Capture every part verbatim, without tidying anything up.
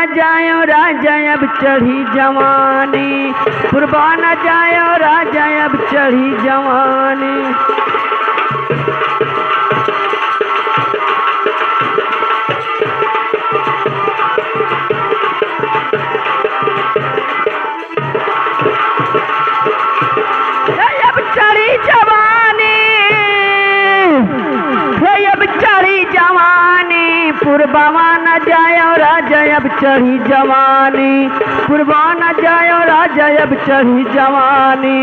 जायो राजा अब चढ़ी जवानी, पुरबवा न जायो राजा अब चढ़ी जवानी। हे अब चढ़ी जवानी, हे अब चढ़ी जवानी, पुरबवा न जायो राजा अब चढ़ी जवानी, पुरबवा न जायो राजा अब चढ़ी जवानी।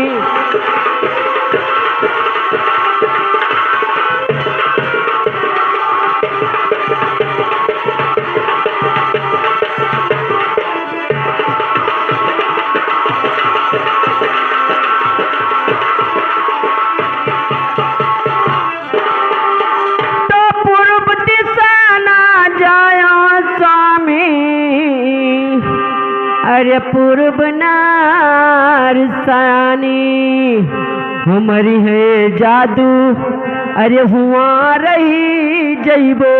तो पूर्व दिशा ना जायो स्वामी, अरे पूर्व नार सानी, हमरी है जादू, अरे हुआ रही जइबो।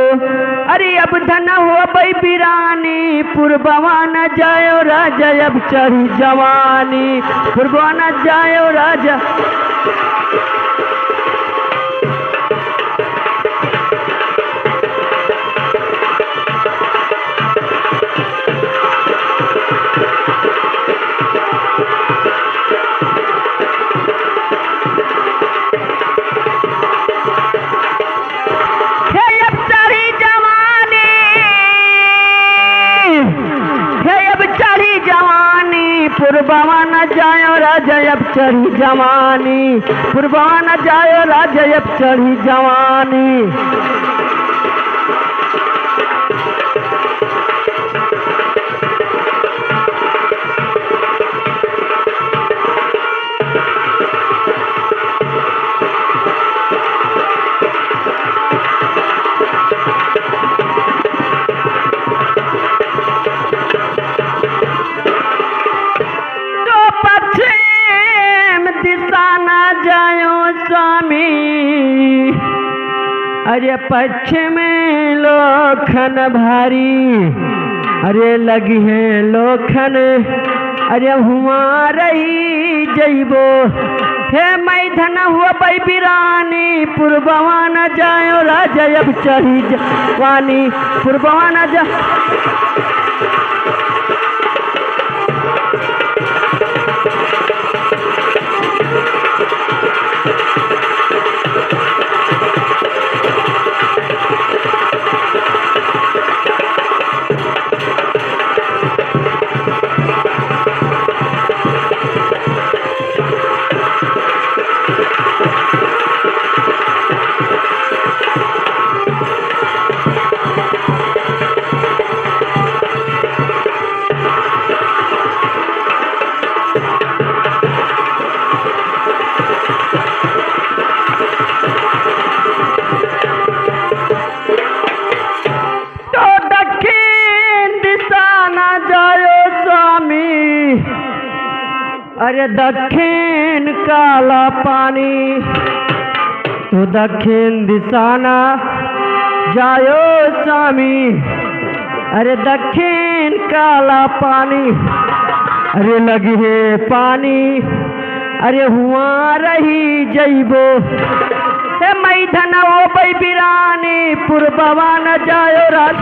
अरे अब धन होबै बिरानी, पुरबवा न जायो राजा अब चढ़ी जवानी, पुरबवा न जायो राजा। हे अब चढ़ी जवानी, हे अब चढ़ी जवानी, पुरबवा न जायो राजा अब चढ़ी जवानी, पुरबवा न जायो राजा अब चढ़ी जवानी। तो पश्चिम दिशा ना जायो स्वामी, अरे पश्चिम में लोखन भारी, अरे लगी है लोखन, अरे हुआ रही जइबो। हे मैं धन होबै बिरानी, पुरबवा न जायो राजा अब चढ़ी जवानी, पुरबवा न जा। तो दक्षिण दिशा ना जायो स्वामी, अरे दक्षिण काला पानी, तो दक्षिण दिशा ना जायो स्वामी, अरे दक्षिण काला पानी, अरे लगी है पानी, अरे हुआ रही जइबो। हे मैं धन होबै बिरानी, पुरबवा न जायो राज।